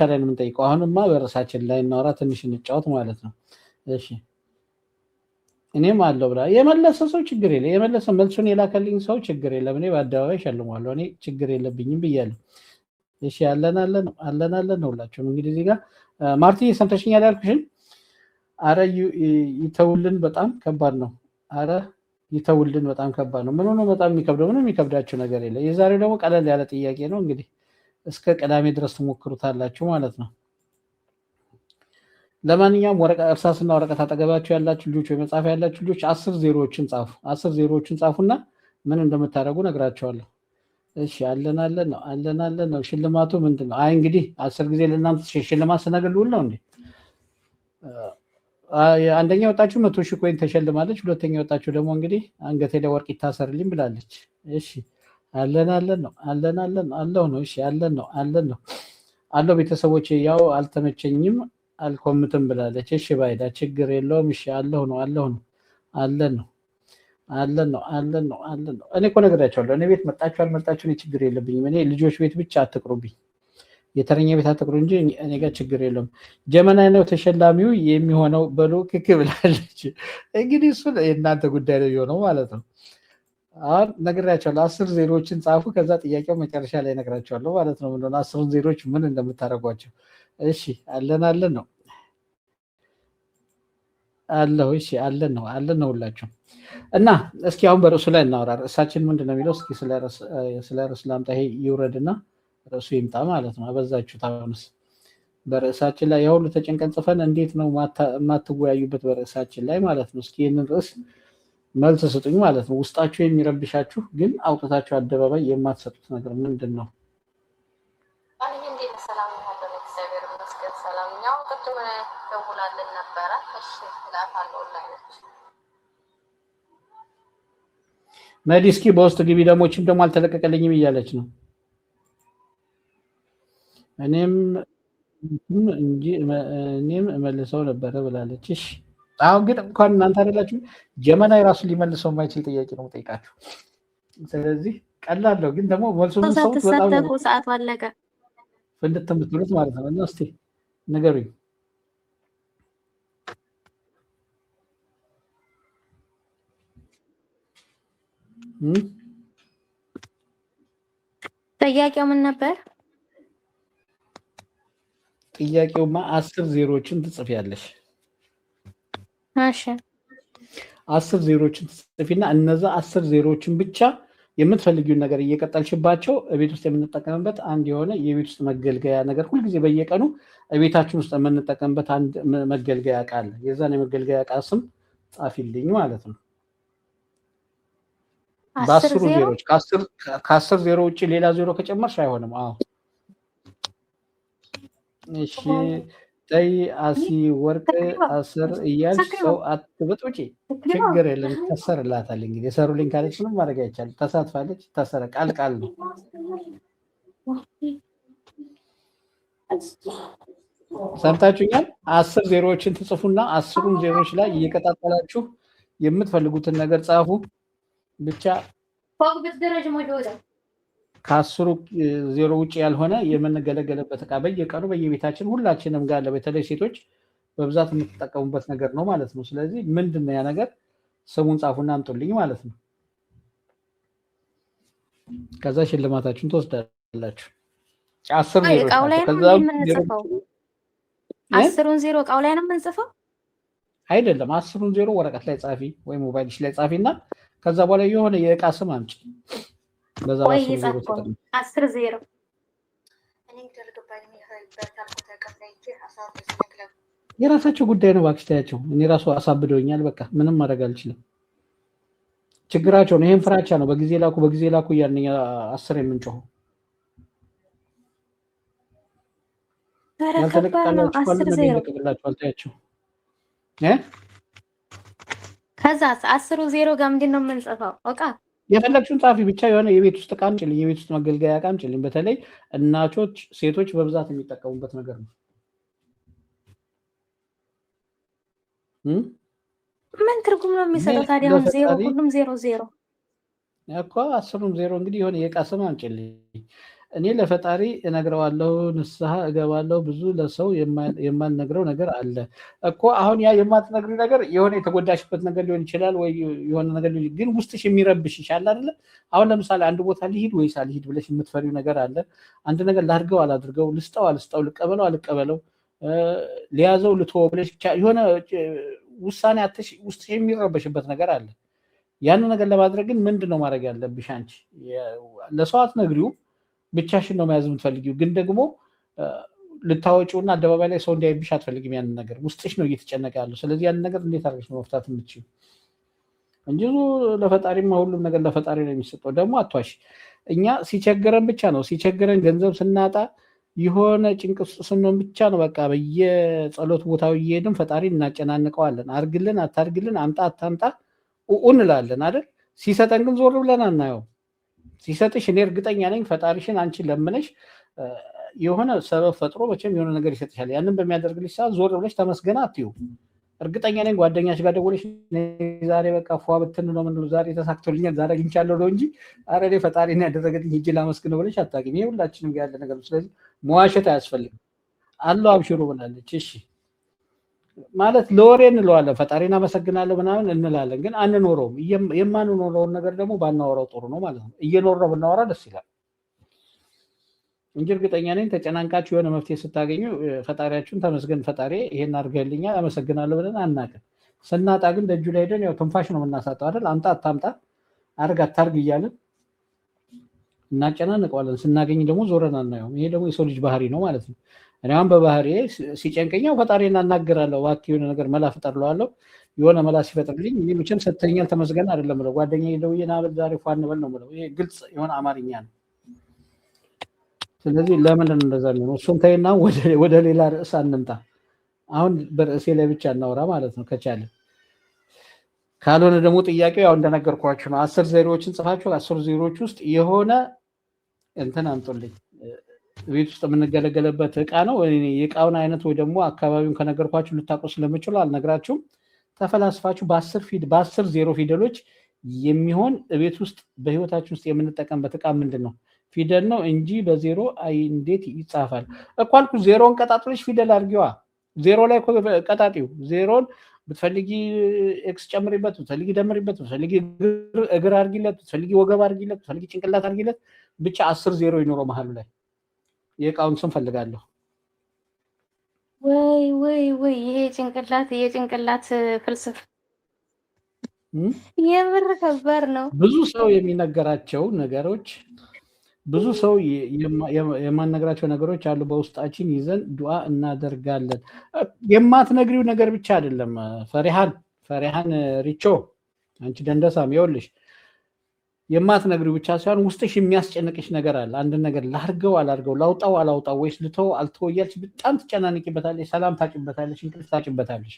ላይ ነው የምንጠይቀው። አሁንማ በርዕሳችን ላይ እናውራ፣ ትንሽ እንጫወት ማለት ነው። እሺ እኔም አለው ብላ የመለሰ ሰው ችግር የለ፣ የመለሰ መልሱን የላከልኝ ሰው ችግር የለም። እኔ በአደባባይ እሸልመዋለሁ። እኔ ችግር የለብኝም ብያለሁ። እሺ አለን አለን ነው አለን አለን ነው። ሁላችሁም እንግዲህ እዚህ ጋር ማርቲ ሰምተሽኛል ያልኩሽን። አረ ይተውልን፣ በጣም ከባድ ነው። አረ ይተውልን፣ በጣም ከባድ ነው። ምን ሆኖ በጣም የሚከብደው? ምንም የሚከብዳችሁ ነገር የለ። የዛሬው ደግሞ ቀለል ያለ ጥያቄ ነው። እንግዲህ እስከ ቅዳሜ ድረስ ትሞክሩታላችሁ ማለት ነው። ለማንኛውም ወረቀት እርሳስና ወረቀት አጠገባችሁ ያላችሁ ልጆች ወይ መጻፍ ያላችሁ ልጆች 10 ዜሮዎችን ጻፉ። 10 ዜሮዎችን ጻፉና ምን እንደምታደርጉ ነግራቸዋለሁ። እሺ አለን አለን ነው አለን አለን ነው። ሽልማቱ ምንድን ነው? አይ እንግዲህ 10 ጊዜ ለእናንተ ሽልማት ስነግር ልውል ነው እንዴ? አንደኛ ወጣችሁ 100,000 coin ተሸልማለች። ሁለተኛ ወጣችሁ ደግሞ እንግዲህ አንገቴ ላይ ወርቅ ይታሰርልኝ ብላለች። እሺ አለን አለን ነው አለን አለን አለው ነው። እሺ አለን ነው አለን ነው አለው። ቤተሰቦቼ ያው አልተመቸኝም አልኮምትም ብላለች። እሺ ባይዳ ችግር የለውም። እሺ አለሁ ነው አለሁ ነው አለን ነው አለን ነው አለን ነው አለን ነው። እኔ እኮ ነግሬያቸዋለሁ። እኔ ቤት መጣችሁ አልመጣችሁ እኔ ችግር የለብኝም። እኔ ልጆች ቤት ብቻ አትቅሩብኝ፣ የተረኛ ቤት አትቅሩ እንጂ እኔ ጋር ችግር የለውም። ጀመናይ ነው ተሸላሚው የሚሆነው በሉ ክክ ብላለች። እንግዲህ እሱ የእናንተ ጉዳይ ነው የሚሆነው ማለት ነው። አሁን ነግሬያቸዋለሁ። 10 ዜሮዎችን ጻፉ። ከዛ ጥያቄው መጨረሻ ላይ ነግራቸዋለሁ ማለት ነው። ምንድነው 10ሩን ዜሮዎች ምን እንደምታደርጓቸው። እሺ አለን አለን ነው አለሁ። እሺ አለን ነው አለን ነው ሁላችሁ። እና እስኪ አሁን በርዕሱ ላይ እናወራ። ርዕሳችን ምንድን ነው የሚለው እስኪ ስለ ርዕስ ላምጣ። ይሄ ይውረድና ርዕሱ ይምጣ ማለት ነው። አበዛችሁት። አሁንስ በርዕሳችን ላይ የሁሉ ተጨንቀን ጽፈን እንዴት ነው የማትወያዩበት በርዕሳችን ላይ ማለት ነው። እስኪ ይህንን ርዕስ መልስ ስጡኝ ማለት ነው። ውስጣችሁ የሚረብሻችሁ ግን አውጥታችሁ አደባባይ የማትሰጡት ነገር ምንድን ነው? ሰላም ያለው እግዚአብሔር ይመስገን ሰላም። ያው ቅድም ደውላልን ነበረ። እሺ እላታለሁ ነች። መዲ እስኪ በውስጥ ግቢ ደግሞ ችም ደግሞ አልተለቀቀልኝም እያለች ነው። እኔም እንጂ እኔም እመልሰው ነበረ ብላለች። እሺ አሁን ግን እንኳን እናንተ አይደላችሁ ጀመናይ ራሱ ሊመልሰው የማይችል ጥያቄ ነው የምጠይቃችሁ። ስለዚህ ቀላል ነው፣ ግን ደግሞ መልሱን ሰውት በጣም ሳትሳተፉ ሰዓቱ አለቀ። ፍንድት የምትሉት ማለት ነው። እና እስኪ ንገሩኝ። ጥያቄው ምን ነበር? ጥያቄውማ 10 ዜሮዎችን ትጽፊያለሽ። እሺ 10 ዜሮዎችን ትጽፊና እነዛ 10 ዜሮዎችን ብቻ የምትፈልጊውን ነገር እየቀጠልሽባቸው ቤት ውስጥ የምንጠቀምበት አንድ የሆነ የቤት ውስጥ መገልገያ ነገር ሁልጊዜ በየቀኑ ቤታችን ውስጥ የምንጠቀምበት አንድ መገልገያ እቃ አለ። የዛን የመገልገያ እቃ ስም ጻፊልኝ ማለት ነው። 10 በአስሩ ዜሮ ዜሮች ከ10 ዜሮ ውጭ ሌላ ዜሮ ከጨመርሽ አይሆንም። አዎ እሺ ጠይ አሲ ወርቅ አስር እያልሽ ሰው አትበጥብጪ። ችግር የለም ይታሰርላታል። እንግዲህ የሰሩልኝ ካለች ምንም ማድረግ አይቻልም። ተሳትፋለች፣ ታሰረ። ቃል ቃል ነው። ሰምታችሁኛል? 10 ዜሮዎችን ትጽፉና 10ሩን ዜሮዎች ላይ እየቀጣጠላችሁ የምትፈልጉትን ነገር ጻፉ። ብቻ ከ10ሩ ዜሮ ውጭ ያልሆነ የምንገለገልበት እቃ በየቀኑ በየቤታችን ሁላችንም ጋር አለ። በተለይ ሴቶች በብዛት የምትጠቀሙበት ነገር ነው ማለት ነው። ስለዚህ ምንድን ነው ያ ነገር? ስሙን ጻፉና አምጡልኝ ማለት ነው። ከዛ ሽልማታችሁን ትወስዳላችሁ። 10 ዜሮች እቃው ላይ ናቸው። ነው ከዛ የምንጽፈው? 10ሩን ዜሮ እቃው ላይ ነው የምንጽፈው? አይደለም፣ 10ሩን ዜሮ ወረቀት ላይ ጻፊ ወይ ሞባይልሽ ላይ ጻፊና ከዛ በኋላ የሆነ የእቃ ስም አምጪ። በዛ ወይ በ10 ዜሮ የጻፍኩ ተጠቅመሽ 10 ዜሮ የራሳቸው ጉዳይ ነው። እባክሽ ታያቸው። እኔ ራሱ አሳብደውኛል። በቃ ምንም ማድረግ አልችልም። ችግራቸው ነው። ይሄን ፍራቻ ነው። በጊዜ ላኩ በጊዜ ላኩ እያልን እኛ 10 የምንጮኸው። ኧረ ከባድ ነው። ያልተለቀቀላችሁ ካሉ 10 ነገ ዜሮ ይለቀቅላችኋል። ታያቸው። ከዛ 10ሩ ዜሮ ጋር ምንድን ነው የምንጽፈው? እቃ የፈለግሽውን ጻፊ። ብቻ የሆነ የቤት ውስጥ እቃ አምጪልኝ፣ የቤት ውስጥ መገልገያ እቃ አምጪልኝ። በተለይ እናቶች፣ ሴቶች በብዛት የሚጠቀሙበት ነገር ነው። ምን ትርጉም ነው የሚሰጠው ታዲያ? አሁን ዜሮ ለፈጣሪ ሁሉም ዜሮ ዜሮ እኮ 10ሩም ዜሮ እንግዲህ የሆነ የእቃ ስም አምጪልኝ። እኔ ለፈጣሪ እነግረዋለሁ፣ ንስሐ እገባለሁ። ብዙ ለሰው የማልነግረው ነገር አለ እኮ። አሁን ያ የማትነግሪው ነገር የሆነ የተጎዳሽበት ነገር ሊሆን ይችላል፣ ወይ የሆነ ነገር ሊሆን፣ ግን ውስጥሽ የሚረብሽሽ አለ አይደለ? አሁን ለምሳሌ አንድ ቦታ ልሂድ ወይስ አልሂድ ብለሽ የምትፈሪው ነገር አለ። አንድ ነገር ላድርገው አላድርገው፣ ልስጠው አልስጠው፣ ልቀበለው አልቀበለው፣ ሊያዘው ልተወው ብለሽ ብቻ የሆነ ውሳኔ አጥተሽ ውስጥሽ የሚረበሽበት ነገር አለ። ያንን ነገር ለማድረግ ግን ምንድን ነው ማድረግ ያለብሽ? አንቺ ለሰው አትነግሪውም፣ ብቻሽን ነው መያዝ የምትፈልጊው። ግን ደግሞ ልታወጪውና አደባባይ ላይ ሰው እንዲያይብሽ አትፈልጊም። ያንን ነገር ውስጥሽ ነው እየተጨነቀ ያለው። ስለዚህ ያንን ነገር እንዴት አድርገሽ ነው መፍታት የምትችይው? እንጂ ለፈጣሪማ ሁሉም ነገር ለፈጣሪ ነው የሚሰጠው። ደግሞ አትዋሽ። እኛ ሲቸግረን ብቻ ነው፣ ሲቸግረን ገንዘብ ስናጣ የሆነ ጭንቅ ውስጥ ስንሆን ብቻ ነው በቃ በየጸሎት ቦታው እየሄድን ፈጣሪ እናጨናንቀዋለን። አርግልን፣ አታርግልን፣ አምጣ፣ አታምጣ ኡኡ እንላለን አይደል? ሲሰጠን ግን ዞር ብለን አናየው። ሲሰጥሽ እኔ እርግጠኛ ነኝ ፈጣሪሽን አንቺ ለምነሽ የሆነ ሰበብ ፈጥሮ መቼም የሆነ ነገር ይሰጥሻል። ያንን በሚያደርግልሽ ሰዓት ዞር ብለሽ ተመስገን አትዩ። እርግጠኛ ነኝ ጓደኛሽ ጋር ደውለሽ ዛሬ በቃ ፏ ብትን ነው የምንለው፣ ዛሬ ተሳክቶልኛል፣ ዛሬ አግኝቻለሁ ነው እንጂ ኧረ እኔ ፈጣሪን ያደረገልኝ ሂጅ ላመስግነው ብለሽ አታውቂም። ይሄ ሁላችንም ጋር ያለ ነገር ነው። ስለዚህ መዋሸት አያስፈልግም። አለው አብሽሩ ብላለች። እሺ ማለት ለወሬ እንለዋለን፣ ፈጣሪን አመሰግናለሁ ምናምን እንላለን፣ ግን አንኖረውም። የማንኖረውን ነገር ደግሞ ባናወራው ጥሩ ነው ማለት ነው። እየኖርነው ብናወራ ደስ ይላል እንጂ እርግጠኛ ነኝ ተጨናንቃችሁ የሆነ መፍትሄ ስታገኙ ፈጣሪያችሁን ተመስገን ፈጣሪ ይሄን አድርገህልኛል አመሰግናለሁ ብለን አናውቅም። ስናጣ ግን ደጁ ላይ ሄደን ያው ትንፋሽ ነው የምናሳጣው አይደል? አምጣ አታምጣ፣ አርግ አታርግ እያልን እናጨናንቀዋለን። ስናገኝ ደግሞ ዞረን አናየውም። ይሄ ደግሞ የሰው ልጅ ባህሪ ነው ማለት ነው። እኔ አሁን በባህሪዬ ሲጨንቀኝ ፈጣሪን አናግራለሁ። እባክህ የሆነ ነገር መላ ፍጠር እለዋለሁ። የሆነ መላ ሲፈጥርልኝ እኔ መቼም ሰጥተኸኛል ተመስገን አይደለም የምለው፣ ጓደኛዬ ደውዬ ና በል ዛሬ ፏ እንበል ነው የምለው። ይሄ ግልጽ የሆነ አማርኛ ነው። ስለዚህ ለምንድን ነው እንደዛ የሚሆነው? እሱን ተይና ወደ ሌላ ርዕስ አንምጣ። አሁን በርዕሴ ላይ ብቻ እናውራ ማለት ነው ከቻለ። ካልሆነ ደግሞ ጥያቄው ያው እንደነገርኳችሁ ነው። 10 ዜሮዎችን ጽፋችሁ 10 ዜሮዎች ውስጥ የሆነ እንትን አምጡልኝ። ቤት ውስጥ የምንገለገልበት እቃ ነው። እኔ የእቃውን አይነት ወይ ደግሞ አካባቢውን ከነገርኳችሁ ልታውቁ ስለምችሉ አልነግራችሁም። ተፈላስፋችሁ በአስር ዜሮ ፊደሎች የሚሆን ቤት ውስጥ በህይወታችን ውስጥ የምንጠቀምበት እቃ ምንድን ነው? ፊደል ነው እንጂ በዜሮ አይ እንዴት ይጻፋል? እኮ አልኩ። ዜሮን ቀጣጥለሽ ፊደል አድርጊዋ። ዜሮ ላይ እኮ ቀጣጢው ዜሮን ብትፈልጊ X ጨምሪበት፣ ብትፈልጊ ደምሪበት፣ ብትፈልጊ እግር አድርጊለት፣ ብትፈልጊ ወገብ አድርጊለት፣ ብትፈልጊ ጭንቅላት አድርጊለት፣ ብቻ 10 ዜሮ ይኖረው መሀሉ ላይ። የእቃውን ስም ፈልጋለሁ። ወይ ወይ ወይ ይሄ ጭንቅላት የጭንቅላት ፍልስፍ የምር ከባድ ነው። ብዙ ሰው የሚነገራቸው ነገሮች፣ ብዙ ሰው የማንነግራቸው ነገሮች አሉ። በውስጣችን ይዘን ዱዓ እናደርጋለን። የማትነግሪው ነገር ብቻ አይደለም። ፈሪሃን ሪቾ አንቺ ደንደሳም ይኸውልሽ፣ የማትነግሪው ብቻ ሳይሆን ውስጥሽ የሚያስጨንቅሽ ነገር አለ። አንድ ነገር ላርገው አላርገው፣ ላውጣው አላውጣው፣ ወይስ ልተው አልተው እያልሽ በጣም ትጨናነቂበታለሽ፣ ሰላም ታጭበታለሽ፣ እንቅልፍ ታጭበታለሽ።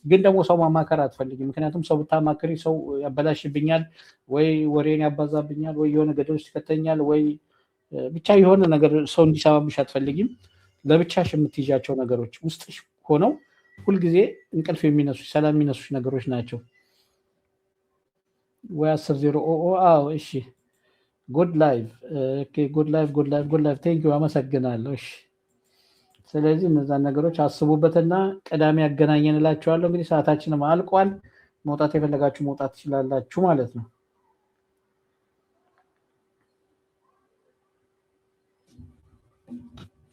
ግን ደግሞ ሰው ማማከር አትፈልጊም። ምክንያቱም ሰው ብታማክሪ ሰው ያበላሽብኛል፣ ወይ ወሬን ያባዛብኛል፣ ወይ የሆነ ገደል ውስጥ ይከተኛል፣ ወይ ብቻ የሆነ ነገር ሰው እንዲሰማብሽ አትፈልጊም። ለብቻሽ የምትይዣቸው ነገሮች ውስጥሽ ሆነው ሁልጊዜ እንቅልፍ የሚነሱሽ ሰላም የሚነሱሽ ነገሮች ናቸው። ወይ 10 ዜሮ ኦ ኦ አዎ እሺ good life okay good life good life good life thank you አመሰግናለሁ። እሺ ስለዚህ እነዛን ነገሮች አስቡበትና ቅዳሜ ያገናኘን እላችኋለሁ። እንግዲህ ሰዓታችንም አልቋል። መውጣት የፈለጋችሁ መውጣት ትችላላችሁ ማለት ነው።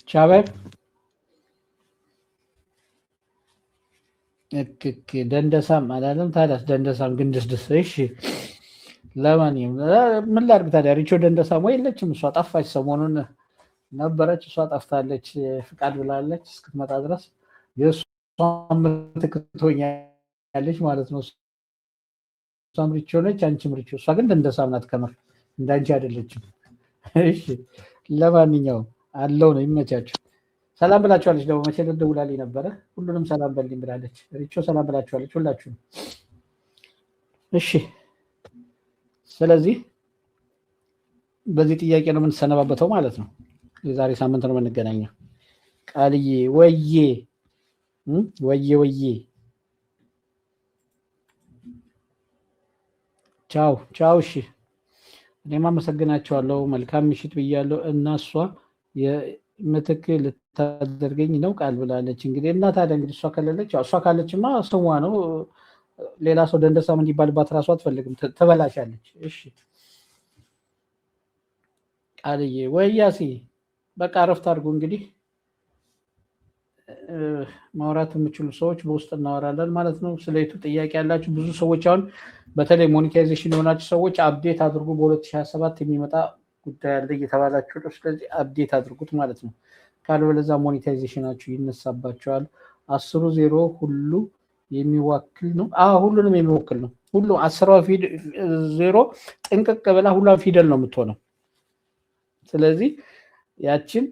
ቻው። እክክ ደንደሳም አላለም ታዲያስ? ደንደሳም ግንድስድስ። እሺ ለማንኛውም ምን ላድርግ ታዲያ? ሪቾ ደንደሳም ወይ የለችም፣ እሷ ጠፋች። ሰሞኑን ነበረች፣ እሷ ጠፍታለች። ፍቃድ ብላለች እስክትመጣ ድረስ የእሷ ምትክ ትሆኛለች ማለት ነው። እሷም ሪቾ ነች፣ አንቺም ሪቾ። እሷ ግን ደንደሳም ናት፣ ከምር እንዳንቺ አይደለችም። እሺ ለማንኛውም አለው ነው፣ ይመቻችሁ። ሰላም ብላችኋለች። ደግሞ መቼ ደውላልኝ ነበረ። ሁሉንም ሰላም በልኝ ብላለች። ሪቾ ሰላም ብላችኋለች ሁላችሁም። እሺ ስለዚህ በዚህ ጥያቄ ነው የምንሰነባበተው ማለት ነው። የዛሬ ሳምንት ነው የምንገናኘው። ቃልዬ ወዬ ወዬ ወዬ ቻው ቻው። እሺ እኔም አመሰግናቸዋለሁ። መልካም ምሽት ብያለሁ። እና እሷ ምትክ ልታደርገኝ ነው ቃል ብላለች። እንግዲህ እና ታዲያ እንግዲህ እሷ ከሌለች፣ እሷ ካለችማ ስሟ ነው። ሌላ ሰው ደንደሳም እንዲባልባት እራሷ አትፈልግም፣ ትበላሻለች። እሺ ቃልዬ ወይ ያሲ በቃ እረፍት አድርጉ። እንግዲህ ማውራት የምችሉ ሰዎች በውስጥ እናወራለን ማለት ነው። ስለ YouTube ጥያቄ ያላችሁ ብዙ ሰዎች አሁን በተለይ monetization የሆናችሁ ሰዎች update አድርጉ፣ በ2027 የሚመጣ ጉዳይ አለ እየተባላችሁ ነው። ስለዚህ update አድርጉት ማለት ነው። ካልበለዚያ monetization ኣችሁ ይነሳባችኋል። 10 ዜሮ ሁሉ የሚወክል ነው። አዎ ሁሉንም የሚወክል ነው። ሁሉ 10 ዜሮ ጥንቅቅ ብላ ሁሏን ፊደል ነው የምትሆነው። ስለዚህ ያችን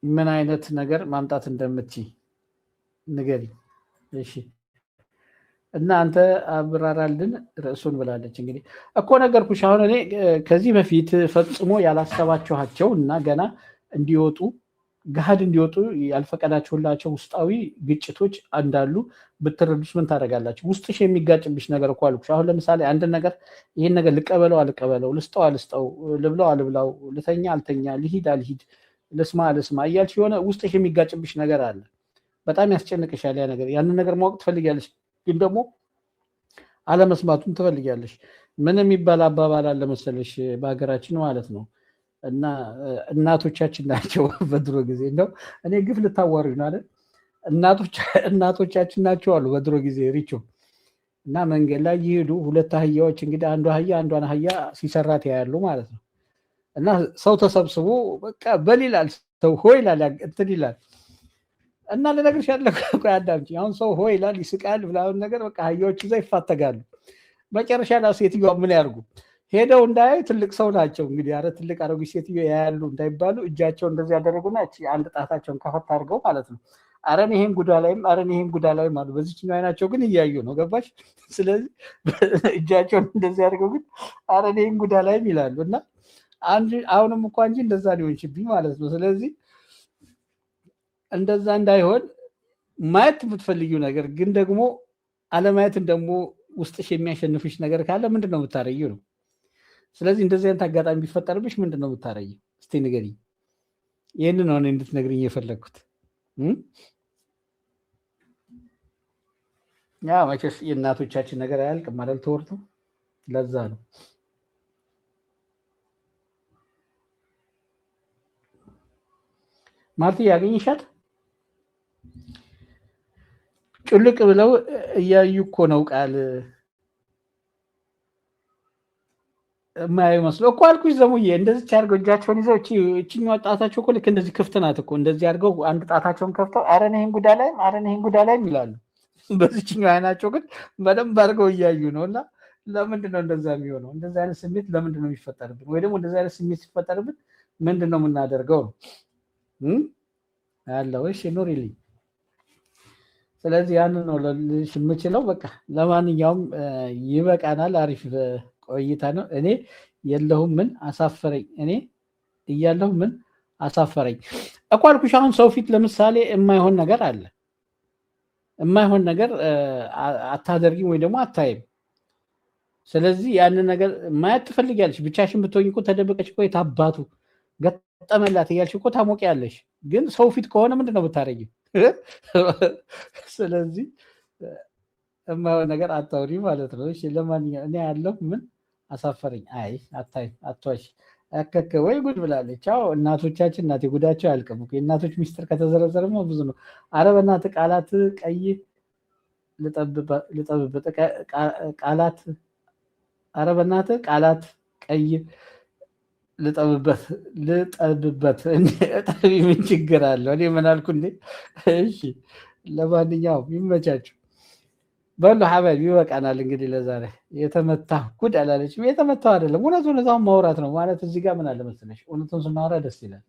ምን አይነት ነገር ማምጣት እንደምትይ ንገሪ። እሺ እና አንተ አብራራልን ርዕሱን ብላለች። እንግዲህ እኮ ነገርኩሽ። አሁን እኔ ከዚህ በፊት ፈጽሞ ያላሰባችኋቸው እና ገና እንዲወጡ ገሃድ እንዲወጡ ያልፈቀዳችሁላቸው ውስጣዊ ግጭቶች እንዳሉ ብትረዱስ ምን ታደርጋላችሁ? ውስጥሽ የሚጋጭብሽ ነገር እኮ አልኩሽ። አሁን ለምሳሌ አንድ ነገር ይህን ነገር ልቀበለው አልቀበለው፣ ልስጠው አልስጠው፣ ልብላው አልብላው፣ ልተኛ አልተኛ፣ ልሂድ አልሂድ፣ ልስማ አልስማ እያልሽ የሆነ ውስጥሽ የሚጋጭብሽ ነገር አለ። በጣም ያስጨንቅሻል ያ ነገር። ያንን ነገር ማወቅ ትፈልጊያለሽ፣ ግን ደግሞ አለመስማቱን ትፈልጊያለሽ። ምን የሚባል አባባል አለ መሰለሽ በሀገራችን ማለት ነው፣ እና እናቶቻችን ናቸው በድሮ ጊዜ፣ እንደው እኔ ግፍ ልታዋሪ ነው አይደል? እናቶቻችን ናቸው አሉ በድሮ ጊዜ ሪቾ። እና መንገድ ላይ ይሄዱ ሁለት አህያዎች፣ እንግዲህ አንዱ አህያ አንዷን አህያ ሲሰራት ያያሉ ማለት ነው። እና ሰው ተሰብስቦ በቃ በል ይላል፣ ሰው ሆይ ይላል፣ እንትን ይላል። እና ልነግርሽ ያለ ቆይ አዳምጪኝ። አሁን ሰው ሆይ ይላል፣ ይስቃል ምናምን ነገር፣ በቃ አህያዎቹ እዛ ይፋተጋሉ። መጨረሻ ላይ ሴትዮዋ ምን ያርጉ? ሄደው እንዳያዩ፣ ትልቅ ሰው ናቸው እንግዲህ፣ አረ ትልቅ አሮጊት ሴትዮ ያያሉ እንዳይባሉ እጃቸው እንደዚህ ያደረጉና እቺ አንድ ጣታቸውን ከፈት አድርገው ማለት ነው። አረን ይሄን ጉዳ ላይም አረን ይሄን ጉዳ ላይም አሉ። በዚችኛው አይናቸው ግን እያዩ ነው፣ ገባሽ? ስለዚህ እጃቸውን እንደዚህ አድርገው ግን አረን ይሄን ጉዳ ላይም ይላሉ። እና አሁንም እኮ እንጂ እንደዛ ሊሆንሽብኝ ማለት ነው። ስለዚህ እንደዛ እንዳይሆን ማየት የምትፈልጊው ነገር ግን ደግሞ አለማየትን ደግሞ ውስጥሽ የሚያሸንፍሽ ነገር ካለ ምንድን ነው የምታረጊው ነው። ስለዚህ እንደዚህ አይነት አጋጣሚ ቢፈጠርብሽ ምንድን ነው የምታረጊው? እስቲ ንገሪኝ። ይህንን ነው እኔ እንድትነግሪኝ የፈለግኩት። ያ መቼስ የእናቶቻችን ነገር አያልቅም አይደል? ተወርቶ ለዛ ነው። ማርቲ ያገኝሻል? ጩልቅ ብለው እያዩ እኮ ነው ቃል የማያዩ መስሎ እኮ አልኩሽ። ዘሙዬ እንደዚች አድርገው እጃቸውን ይዘው እችኛዋ ጣታቸው እኮ ልክ እንደዚህ ክፍት ናት እኮ፣ እንደዚህ አድርገው አንድ ጣታቸውን ከፍተው አረን ይሄን ጉዳ ላይም አረን ይሄን ጉዳ ላይም ይላሉ። በዚችኛው አይናቸው ግን በደንብ አድርገው እያዩ ነው። እና ለምንድን ነው እንደዛ የሚሆነው? እንደዛ አይነት ስሜት ለምንድን ነው የሚፈጠርብን? ወይ ደግሞ እንደዛ አይነት ስሜት ሲፈጠርብን ምንድን ነው የምናደርገው ነው አለው። እሺ ኑሪልኝ። ስለዚህ ያንን ነው ልልሽ የምችለው። በቃ ለማንኛውም ይበቃናል። አሪፍ ቆይታ ነው። እኔ የለሁም ምን አሳፈረኝ፣ እኔ እያለሁ ምን አሳፈረኝ እኮ አልኩሽ። አሁን ሰው ፊት ለምሳሌ የማይሆን ነገር አለ። የማይሆን ነገር አታደርጊም ወይ ደግሞ አታይም። ስለዚህ ያንን ነገር ማየት ትፈልጊያለሽ። ብቻሽን ብትሆኝ እኮ ተደብቀሽ እኮ የታባቱ ገጠመላት እያልሽ እኮ ታሞቂያለሽ። ግን ሰው ፊት ከሆነ ምንድን ነው የምታደርጊው? ስለዚህ የማይሆን ነገር አታውሪ ማለት ነው። እሺ ለማንኛውም እኔ ያለሁ ምን አሳፈረኝ። አይ አታይ አትዋሽ አከከ ወይ ጉድ ብላለች። አዎ እናቶቻችን እናቴ ጉዳቸው አያልቅም እኮ፣ የእናቶች ሚስጥር ከተዘረዘረማ ብዙ ነው። ኧረ በእናትህ ቃላት ቀይ ልጠብበት ቃላት፣ ኧረ በእናትህ ቃላት ቀይ ልጠብበት ልጠብበት እጠቢ፣ ምን ችግር አለው? እኔ ምን አልኩ እንዴ? እሺ ለማንኛውም ይመቻችሁ። በሉ ሐባይብ ይበቃናል። እንግዲህ ለዛሬ የተመታ ጉድ አላለችም። የተመታው አይደለም፣ እውነት እውነታውን ማውራት ነው ማለት። እዚህ ጋር ምን አለ መሰለሽ፣ እውነቱን ስናወራ ደስ ይላል።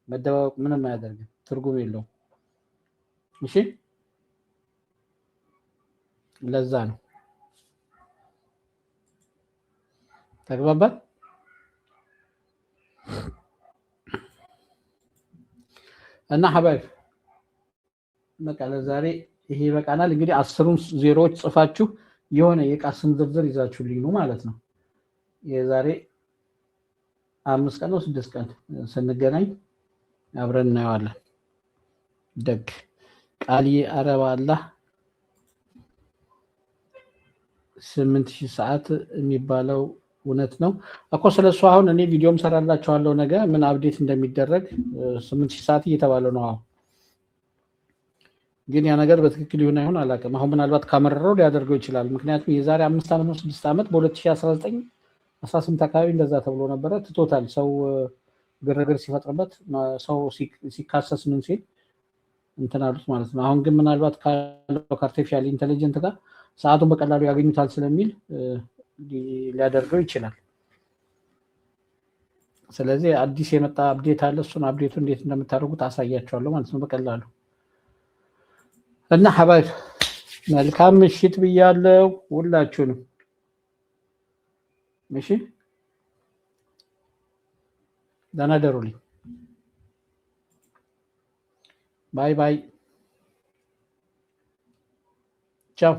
መደባበቅ ምንም አያደርግም፣ ትርጉም የለውም። እሺ ለዛ ነው ተግባባል። እና ሐባይብ በቃ ለዛሬ ይሄ ይበቃናል። እንግዲህ 10ሩን ዜሮዎች ጽፋችሁ የሆነ የዕቃ ስም ዝርዝር ይዛችሁልኝ ነው ማለት ነው። የዛሬ 5 ቀን ነው 6 ቀን ስንገናኝ አብረን እናየዋለን። ደግ ቃልዬ፣ ኧረ በአላህ 8000 ሰዓት የሚባለው እውነት ነው እኮ። ስለሱ አሁን እኔ ቪዲዮም ሰራላችኋለሁ ነገ ምን update እንደሚደረግ። 8000 ሰዓት እየተባለ ነው አሁን፣ ግን ያ ነገር በትክክል ይሁን አይሁን አላውቅም። አሁን ምናልባት ካመረረው ሊያደርገው ይችላል። ምክንያቱም የዛሬ 5 ዓመት ነው 6 ዓመት በ2019 18 አካባቢ እንደዛ ተብሎ ነበረ። ትቶታል። ሰው ግርግር ሲፈጥርበት፣ ሰው ሲካሰስ ምን ሲል እንትን አሉት ማለት ነው። አሁን ግን ምናልባት ካለው ከ artificial intelligent ጋር ሰዓቱን በቀላሉ ያገኙታል ስለሚል ሊያደርገው ይችላል። ስለዚህ አዲስ የመጣ update አለ። እሱን update ኡ እንዴት እንደምታደርጉት አሳያቸዋለሁ ማለት ነው በቀላሉ። እና ሐባይብ መልካም ምሽት ብያለሁ ሁላችሁንም። እሺ፣ ደህና ደሩልኝ። Bye bye፣ ቻው።